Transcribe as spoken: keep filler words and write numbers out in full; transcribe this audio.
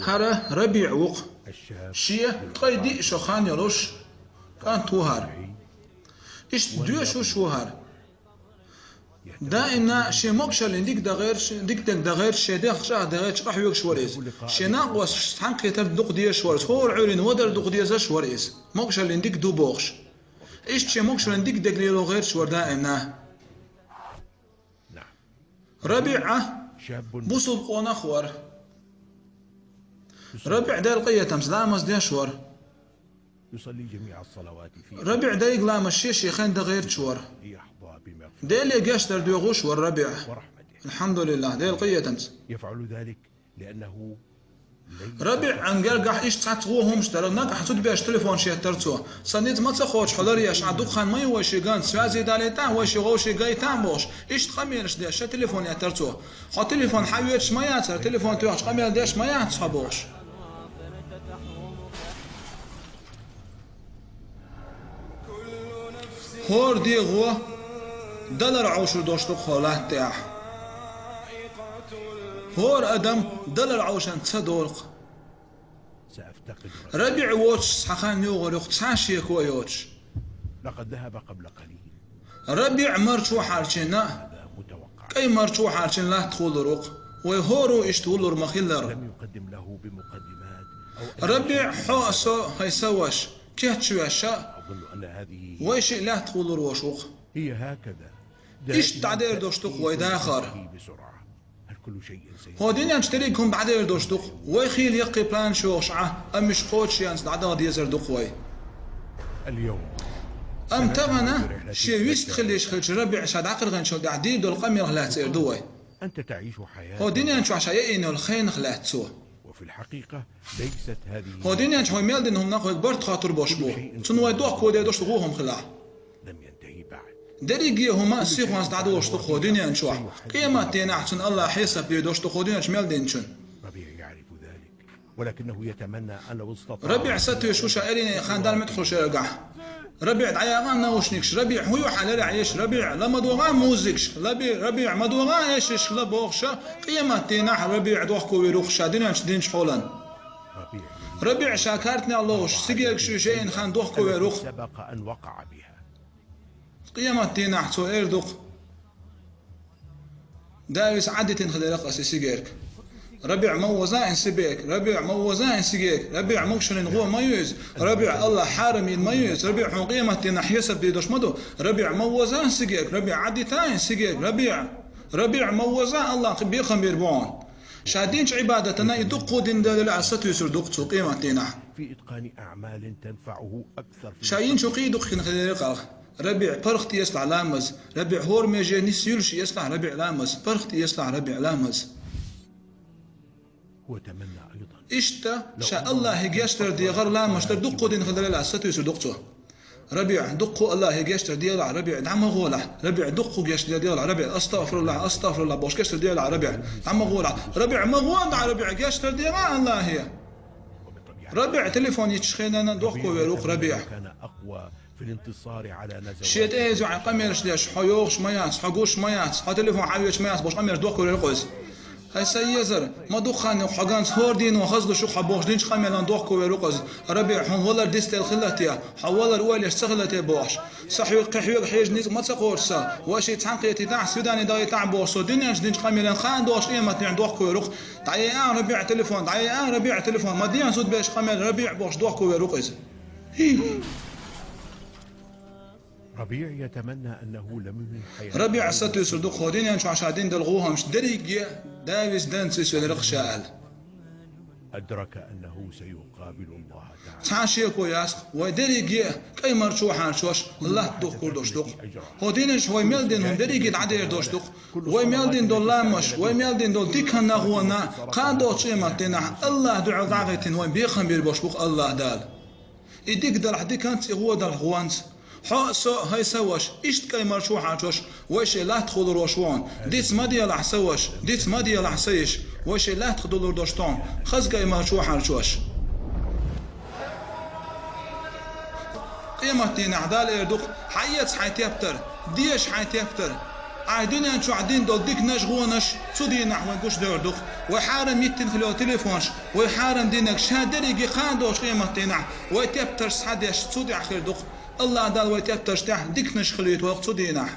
ХӀара РабиӀ ву-кх. Шен ткъе диъ шо хан йолуш кӀант ву хӀара. Иштта доьшуш ву хӀара. Даимна шен могушаллин дика дан гӀерташ, дика дерг дан гӀерташ, шен дегӀ чӀагӀ дан гӀерташ къахьоьгуш вара иза. Шен накъосташца цхьаьнакхетар дукха дезаш вара иза. ХӀора Ӏуьйранна вадар дукха дезаш вара иза. Могушаллин дика ду бохуш. Иштта шен могушаллин дика дерг лело гӀерташ вара даимна. РабиӀ бусулба къонах вара. РабиӀ Делан къинхетамца ламаз деш вара. РабиӀ дайга ламаз шен-шен хенахь дан гӀерташ вара. Деле гечдар доьхуш вара РабиӀ. АлхьамдулиллахӀ, Делан къинхетамца. РабиӀан гергахь иштта цхьацца вон хӀумаш дара, нагахь зудабераш телефонаш еттара цо. Сан ницкъ ма ца кхочу хьо ларъеш, ахь дукха хан ма ю вайшиъ ганца, связи далийтахь, вайшиъ вовшийн гайтахь бохуш, иштта къамелаш деш, шен телефон еттара цо. Хьо телефон хьан воьдуш ма яцара, телефон тоьхча къамел деш ма яц хьо бохуш. ХӀора дегӀо далар Ӏовшур долуш ду-кх хӀокху латта тӀехь. ХӀора адам далар Ӏовшанца ца долу-кх. РабиӀ воцуш цхьа хан йогӀур ю-кх, цхьа а шеко а йоцуш. РабиӀ марчо хьарчийна, кӀай марчо хьарчийна латта хуьлур ву-кх. Вай хӀора а иштта вуллур ма-хиллара. РабиӀ, хьо а, со а, хӀай сан ваша, кечвеш а, вайшиъ лаьтта хуьлур волуш ву-кх. Иштта дӀадер долуш ду-кх вай дахар. ХӀокху дуьнен чу дерриг хӀума дӀадер долуш ду-кх. Вай хийла яккхий планаш йохуш Ӏа, амма уьш кхочушъенца дӀадаха дезар ду-кх вай. Амма тахана шен вист хилийша хилча РабиӀ ша дӀакхайкхинчул тӀаьхьа дийр долу къамелах лаьцна эр ду вай. ХӀокху дуьнен чохь ша яийна йолу хенах лаьцна цо. ХӀокху дуьнен чохь вай мел дина хӀуманах вайга барт хоттур болуш бу. Цунна вай дохко дер долуш ду вукху хӀума хилахь. Дерриге хӀума сихонца дӀадолуш ду хӀокху дуьнен чохь. Къематдийнахь цунна АллахӀа хьесап дийр долуш ду хӀокху дуьнен чохь мел динчун. РабиӀ сатуьйсуш ву ша эрна хан Далла муьтӀахь хуьлуш ерг ахь. РабиӀ, дӀаягӀа наушникаш, РабиӀ, хӀун ю хьан лерехь еш, РабиӀ, ла ма догӀа музыкаш, РабиӀ, РабиӀ, ма догӀа эшишка ла бохуш, къематдийнахь РабиӀ дохко вер ву-кх ша дуьнен чу динчу хьолан. РабиӀ ша картанех ловш, сигерг шуьйш яийна хан дохко вер ву-кх. Къематдийнахь цо эр ду-кх. Давис Ӏадитина хилира-кх аса и сигерг. РабиӀ, ма воза хьайн сигерг, РабиӀ, ма воза хьайн сигерг, РабиӀ, могушаллин гӀо ма ю иза, РабиӀ, АллахӀа хьарам йина ма ю иза, РабиӀ, хьуна къематдийнахь хьесап дийр долуш ма ду, РабиӀ, ма воза хьайн сигерг, РабиӀ, Ӏадита хьайн сигерг, РабиӀ, РабиӀ, ма воза, АллахӀ бехам бийр бу хьуна. Ша динчу Ӏибадатана и дуккха дина далале а сатуьйсур ду-кх цо къематдийнахь. Ша йинчу кхин дукха хин хилира-кх. РабиӀ, паргӀат эцалахь ламаз. РабиӀ, хӀора меже нисъеллаш эцалахь РабиӀ ламаз. ПаргӀат эцалахь РабиӀ ламаз. Иштта ша АллахӀе гечдар дехар, ламаз дар дуккха дина хиларал а сатуьйсур ду-кх цо. РабиӀ, дуккха АллахӀе гечдар делахь, РабиӀ, дӀа ма гӀолахь. РабиӀ, дуккха гечдар делахь, РабиӀ, астагӀфируллахӀ, астагӀфируллахӀ бохуш гечдар делахь, РабиӀ, дӀа ма гӀолахь. РабиӀ, ма гӀо дӀа, РабиӀ, гечдар делахь АллахӀе. РабиӀ телефон йитчу хенахь дохко вер ву-кх РабиӀ. Шен тӀе иза юьхь къамелаш деш, хьо йогӀуш ма яц, хьо гуш ма яц, хьо телефон хьан веш ма яц бохуш къамелаш дохко вер ву-кх иза. ХӀай сан езар, ма дукха хан ю-кх хьо ганца хӀора дийно хазлуш ю-кх хьо бохуш динчу къамелан дохко вер ву-кх иза. РабиӀ, хьуна валар дицделла хилла те, хьо валар ойла еш ца хилла те бохуш. Сан хьоьга кхин хьоьга хьежа ницкъ ма ца кхочу сан, вайшиъ цхьаьнакхетийтахь, свидание дахийтахь бохуш со дуьнен чу динчу къамелан хан дохуш къематдийнахь дохко вер ву-кх. ДӀаеа ахь РабиӀ телефон, дӀаеа ахь РабиӀ телефон, ма дехьа зудабераш къамел РабиӀ бохуш дохко вер ву-кх иза. РабиӀ сатуьйсур ду-кх хӀокху дуьнен чохь ша дина долу гӀо хӀумнаш дерриге а Давис данца иза велира-кх ша аьлла. Цхьа а шеко яц-кх, вай дерриге а кӀай марчо хьарчош, латта духкур долуш ду-кх. ХӀокху дуьнен чохь вай мел дина хӀума дерриге а дӀадер долуш ду-кх. Вай мел дина долу ламазаш, вай мел дина долу диканна гӀонна, кхана долчу къематдийнахь АллахӀан дуьхьал дӀахӀиттина вайн бехам бийр болуш бу-кх АллахӀ Дала. И дика далахь диканца, и гӀо далахь гӀонца. Хьо а, со а, хӀай сан ваша, иштта кӀай марчо хьарчош, вайшиъ латта хуьлур волуш ву хьуна. Диц ма делахь, сан ваша, диц ма делахь, сан йиша, вайшиъ лаьттах дуллур долуш ду хьуна, хаза кӀай марчо хьарчош. Къематдийнахь Дала эр ду-кх: хьаэца хьайн тептар, деша хьайн тептар. Ай, дуьнен чохь дина долу диканаш, гӀонаш цу дийнахь вайн гуш девр ду-кх. Вай хьарам йиттина хила йолу телефонаш, вай хьарам динарг ша дерриге кхана долчу къематдийнахь, вай тептарш схьадеш цу тӀехь хир ду-кх. АллахӀ Дала вай тептарш тӀехь диканаш хилийта вайх цу дийнахь.